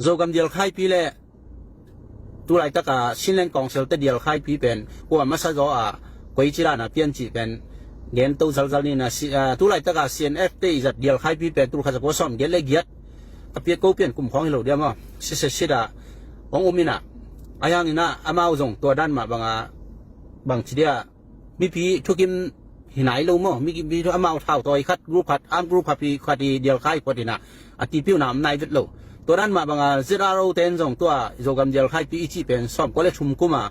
ໂຈກຳດຽວຄ້າຍປີແລ ຕູໄລຕະກາ ຊິນແລນກອງເຊວເຕດຽວຄ້າຍປີເປັນ ກວມມາສະເຈາະອາ ກວຍຈິລານາປ່ຽນຈີເປັນ ແກນໂຕຊາວຊາວນີ້ນະ ຊິ ອາ ຕູໄລຕະກາ ຊີເອັນເອັຟເຕດຽວຄ້າຍປີເປັນ ຕູຄາສະໂກຊອມ ເກດເລກຽດ ອາປຽດໂກປ່ຽນກຸ່ມຂອງເຮໂລດຽມ ຊິເສຊິດາ ອອງອຸມມິນະ ອາຍັງນີ້ນະ ອາມາວຈົງ ຕົວດ້ານມາບັງອາ ບັງທີເດຍ ມີພີທຸກິມ ຫີນາຍໂລມໍ ມີ ມີອາມາວທ້າວຕອຍຄັດ ກຣຸບຄັດ ອາມກຣຸບຄັດ ພີຄັດ ດຽວຄ້າຍກວ່າດີນະ ອາຕີປິວນາມນາຍເວດໂລ ຕົວນັ້ນມາບັງອາ ເຈັດອາໂຣ ເຕັນຈົງ ຕົວໂຈກຳດຽວຄ້າຍປີອີຈີເປັນ ຊອມກໍເລທຸມກຸມາ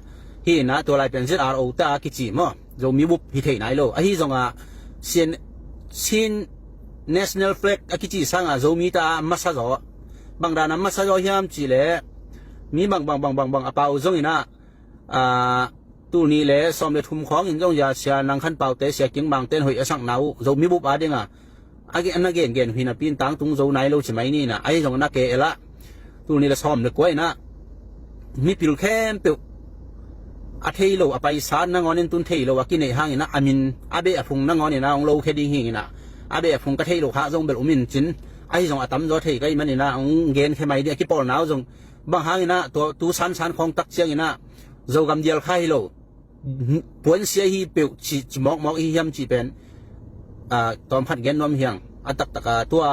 ຫີນາຕົວລາຍເປັນ ເຈັດອາໂຣ ຕາກິຈີມໍ ໂຈມີບຸບ ຫີເທນາຍໂລ ອາຮີຈົງອາ ຊຽນ ຊຽນ ເນຊັນແນລແຟລັກ ອາກິຈີສັງອາ ໂຈມີຕາມາສະເຈາະ ບັງດານາມາສະເຈາະ ຮຽມຈີແລ ມີບັງ ບັງ ບັງ ບັງ ບັງອາປາວຈົງອີນາ ອາ ຕູນີ້ແລ ຊອມເລທຸມຂອງ ອິນຈົງຢາເສຍ ນັງຄັນເປົ່າເຕ ເສຍກິງບາງເຕັນ ຫຸຍອາສັງນາວ ໂຈມີບຸບອາເດງອາ ອາເກ ອານາເກນເກນ ຫີນາປີນຕາງຕຸງໂຈນາຍໂລຊິໄມນີ້ນະ ອາຍຈົງນາເກເອລະ ຕູນີ້ລະຊອມເລກວຍນະ ມີປິວແຄມເປີວ ອາເທໂລ ອາໄປສານນະງອນ ເອັນຕຸນເທໂລ ອາກິເນຫາງອີນະ ອາມິນ ອາເບອາພຸງນະງອນອີນະ ອອງໂລເຄດິງຫີນະ ອາເບອາພຸງກະເທໂລ ຫາຈົງເບລອຸມິນຈິນ ອາຍຈົງອາຕຳໂຈເທໄກມັນອີນະ ອອງເກນເຄໄມເດ ອາກິປອລນາວຈົງ ບາງຫາງອີນະ ຕົວຕູຊານຊານຂອງຕັກຈຽງອີນະ ໂຈກຳດຽວຄ້າຍໂລ ປວນເສຍຮີເປີວ ຊິ ຊິໝອກໝອກອີຫຽມຈີເປັນ ອາ ຕອມພັດແກນນວມຮຽງ ອາຕັກຕະກາຕົວ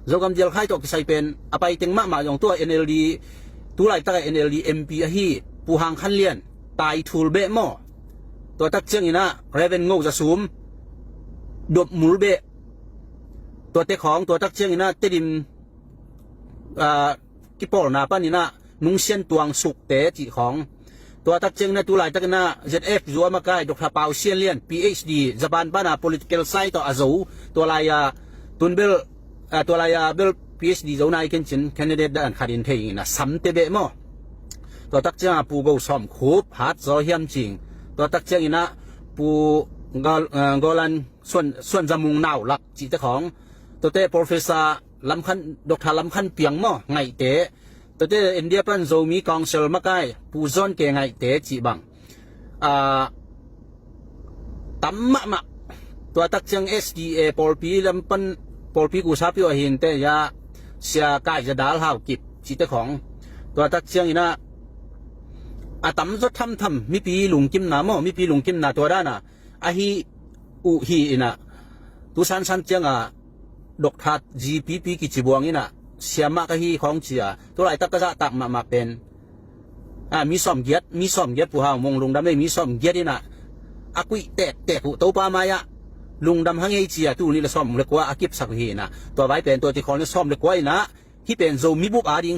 ໂຈກຳດຽວຄ້າຍຕົກໃສ່ເປັນ ອາໄປເຕັງມະມະຢອງຕົວ ເອັນແອລດີ ຕູໄລຕະກາ ເອັນແອລດີ ເອັມພີ ອາຮີ ປູຮາງຄັນລຽນ ຕາຍທູລເບມໍ ຕົວຕັກຈຽງອີນະ ເຣເວັນໂງ່ຈະຊູມ ດົບມູລເບ ຕົວເຕຂອງ ຕົວຕັກຈຽງອີນະ ເຕດິມ ອາ ກິປອລນາປານີນະ ນຸງຊຽນຕວງສຸກເຕຈີຂອງ ຕົວຕັກຈຽງນະ ຕູລາຍຕັກນະ ເຈັດເອັຟ ຢູອາມາກາຍ ດອກທາປາວຊຽນລຽນ ພີເອັດສະດີ ຈະບານປານາ ໂປລິຕິເຄລໄຊຕອາໂຈ ຕົວລາຍອາ ຕຸນເບລ ອາ ຕົວລາຍອາ ເບລ ພີເອັດສະດີ ໂຈນາຍເກັນຈິນ ແຄນດິເດດດ້ານຄາດິນເທອີນະ ສຳເຕເບມໍ ຕົວຕັກຈຽງອາ ປູໂກຊອມຄູບ ຫາດຈໍຮຽມຈິງ ຕົວຕັກຈຽງອີນະ ປູ ໂກ ເອີ ໂກລັນ ສ່ວນ ສ່ວນຈະມຸງນາວລັກ ຈີເຕຂອງ ຕົວເຕ ໂປຣເຟສາ ລຳຄັນ ດອກທາ ລຳຄັນປຽງມໍ ໄງເຕ ຕົວເຕ ອິນເດຍປັນໂຈມີກອງເຊລມະກາຍ ປູຈອນເກໄງເຕ ຈີບັງ ອາ ຕຳມະມະ ຕົວຕັກຈຽງ ເອສດີເອ ໂປລປີ ລຳປັນ ໂປລປີ ກູຊາປິວອາຫິນເຕຍາ ເຊຍກາຍຈະດາລຫາວກິບ ຈີເຕຂອງ ຕົວຕັກຈຽງອີນະ ອາຕຳຈົດທຳທຳ ມີປີລຸງກິມນາມໍ ມີປີລຸງກິມນາຕົວດ້ານາ ອາຮີ ອຸຮີອີນະ ຕູຊານຊານຈຽງອາ ດອກທາ ຈີປີປີ ກິຈີບວງອີນະ ເຊຍມະກະຮີຂອງເຊຍ ຕຸລາຍຕັກກະຈະຕັກມະມະເປັນ ອາ ມີຊອມກຽດ ມີຊອມກຽດ ປູຮາວມົງລຸງດຳເມ ມີຊອມກຽດອີນະ ອາກຸຍແຕກ ແຕກຫູໂຕປາມາຍະ ລຸງດຳຫະເງເຊຍ ຕູນີ້ລະຊອມເລກກວ່າ ອາກິບສັກຮີນະ ຕົວໄວເປັນຕົວທີ່ຂອງນີ້ຊອມເລກກວ່າອີນະ ຮີເປັນໂຈມີບຸບອາດິງ